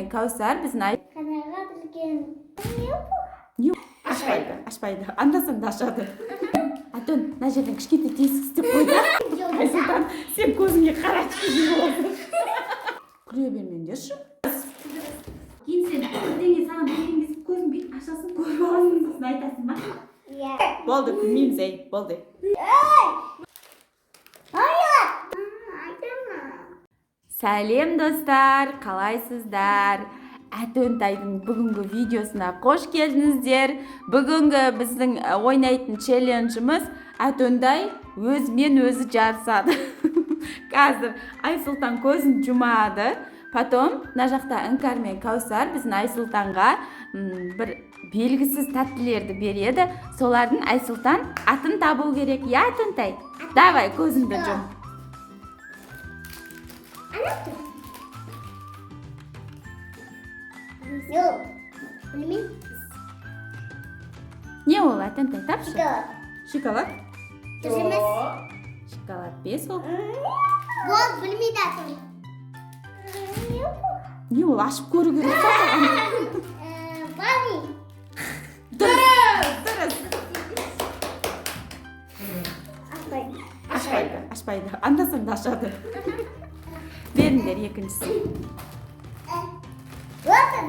Мен Кәусар біздің ай. Каналға тіркелін. Ашпайды, ашпайды. Анда санда ашады. Атон, мына жерден кішкентай тесік істеп қой да. Айсұлтан, сен көзіңе қарашы. Күле бермеңдерші. Кейін сен бірдеңе саған берген кезде көзің бүйтіп ашасың, көріп аласың, сосын айтасың ба? Иә. Болды, күлмейміз, ей, болды. Сәлем, достар, қалайсыздар? Әтөнтайдың бүгінгі видеосына қош келдіңіздер. Бүгінгі біздің ойнайтын челленджіміз: Әтөнтай өзімен өзі жарысады. Қазір Айсұлтан көзін жұмады. Потом мына жақта Іңкәр мен Кәусар біздің Айсұлтанға бір белгісіз тәттілерді береді. Солардың Айсұлтан атын табу керек, иә, Әтөнтай? Давай, көзіңді жұм. Ана тұр. Жоқ. Білмеймін. Не ол, Әтөнтай, тапшы. Шоколад. Шоколад? Дұрыс емес. Шоколад бес ол. Бол, білмейді атын. Не ол, ашып көру керек қой. Бани. Дұрыс, дұрыс. Ашпайды. Ашпайды, ашпайды. Анда санда ашады. Беріңдер екіншісін. Ролтон.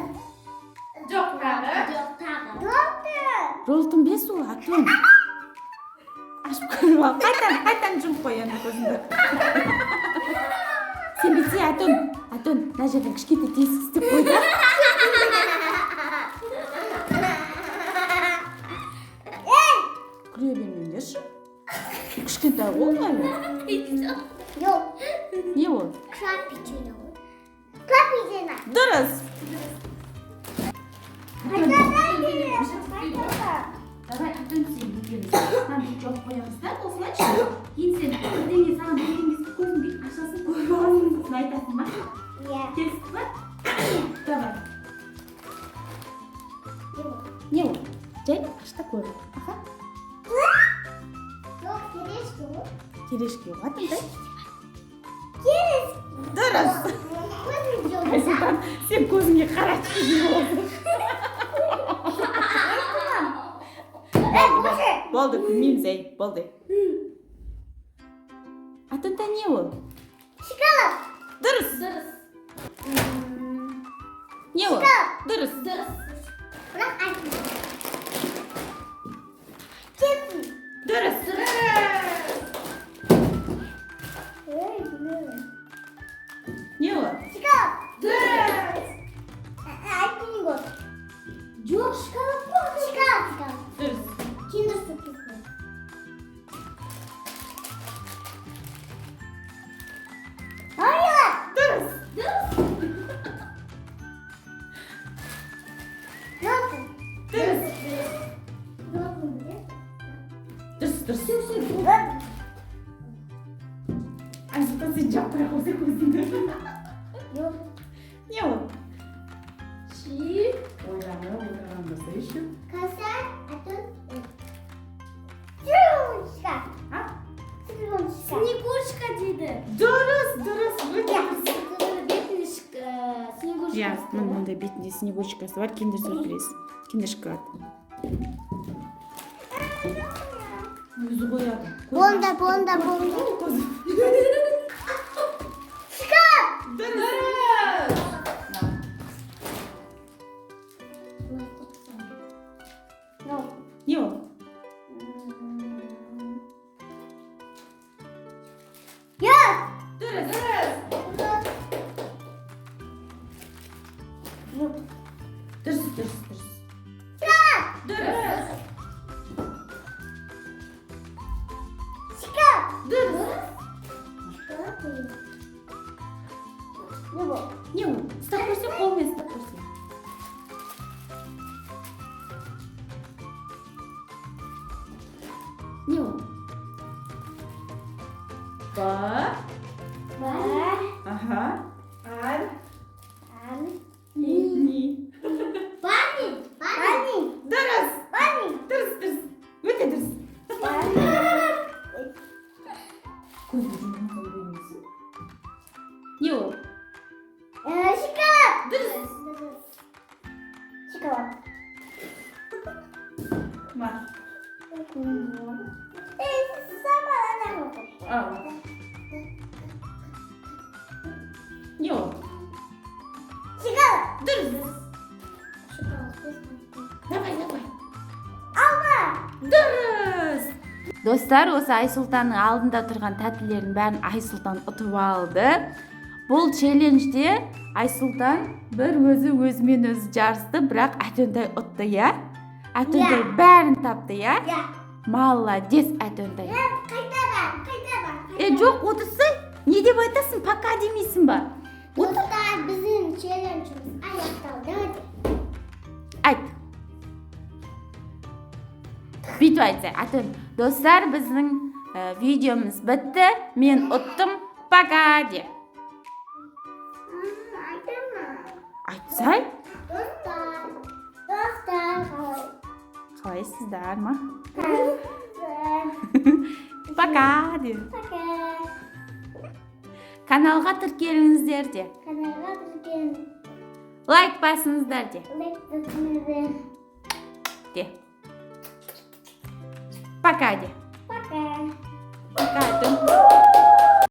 Жоқ, тағы. Жоқ, тағы. Ролтон. Ролтон бес ол, Атон. Ашып көріп ал. Қайтан, қайтан жұмып қой енді көзіңді. Сен бүйтсе, Атон, Атон, мына жерден кішкентай тесік істеп қой да. Күле бермеңдерші. Кішкентай ғой әлі. Жоқ. Не ол? Краб печенье ғой. Краб печенье. Дұрыс. Қайтадан. Давай, Атон, сен екеуміз мынаны жауып қоямыз да, осылайша. Кейін сен бірдеңе саған берген кезде көзің бүйтіп ашасың, көріп аласың, сосын айтасың ба? Иә. Келістік па? Давай. Не ол? Жай аш та көр. Аха. Жоқ, керешкі ғой. Терешке ғой, Атонтай. Керешкі. Дұрыс. Көзім жоқ. Айсұлтан, сен көзіңе қарашы. Ей, боже. Болды, күлмейміз, ей, болды. Атонтай, не ол? Шоколад. Дұрыс. Дұрыс. Не ол? Шоколад. Дұрыс. Дұрыс. Бірақ айтма. Чипсы. Дұрыс. Ей, білмеймін. Не ол? Шоколад. Дұрыс. Айтпаймын ғой. Жоқ, шоколад қой. Шоколад, шоколад. Дұрыс. Киндер сюрприз. Мармелад. Дұрыс. Ролтон. Дұрыс. Ролтон білесің? Дұрыс, дұрыс. Ролтон. Айсұлтан, сен жаппай қойсай көзіңді. Жоқ. Не ол? Чи. Ойланып отырған болса еще. Кәусар, Атон. Снегурочка. А? Снегурочка. Снегурочка дейді. Дұрыс, дұрыс, өте дұрыс. Бетінде снегурочка. Иә, міне, мындай бетінде снегурочкасы бар, киндер сюрприз. Киндер шоколад. Өзі қояды. Бонда, бонда, бонда. Көзі. Шоколад. Дұрыс. Ну. Не ол? Я. Дұрыс. Ну. Дұрыс, дұрыс, дұрыс. Дұрыс. Шоколад. Дұрыс. Шоколад. Не бұл? Не ол? Ұстап көрсе, қолмен ұстап көрсе. Не ол? Ба. Ба. Аха. Ар. Ан. Ни. Бани. Бани. Дұрыс. Бани. Дұрыс, дұрыс. Өте дұрыс. Бани. Көзді жұмып бермейсің. Не ол? Шоколад. Дұрыс. Ма. Эй, сама она. Ал. Не ол? Шоколад. Дұрыс. Шоколад. Давай, давай. Алма. Дұрыс. Достар, осы Айсұлтанның алдында тұрған тәттілердің бәрін Айсұлтан ұтып алды. Бұл челленджде Айсұлтан бір өзі өзімен өзі жарысты, бірақ Әтөнтай ұтты, иә? Әтөнтай Иә. Бәрін тапты, иә? Иә. Молодец, Әтөнтай. Қайтадан, қайтадан. Е, жоқ, отырсай. Не деп айтасың? Пока демейсің ба? Отыр. Достар, біздің челленджіміз аяқталды. Айт. Бүйтіп айтса, Әтөн. Достар, біздің видеомыз бітті. Мен ұттым. Пока де. Айтамын. Айтсай. Достар, достар, қалай? Қалайсыздар ма? Қалайсыздар? Пока де. Пока. Каналға тіркеліңіздер де. Каналға тіркеліңіз. Лайк басыңыздар де. Лайк басыңыздар. Де. Пока де. Пока. Пока, Әтөн.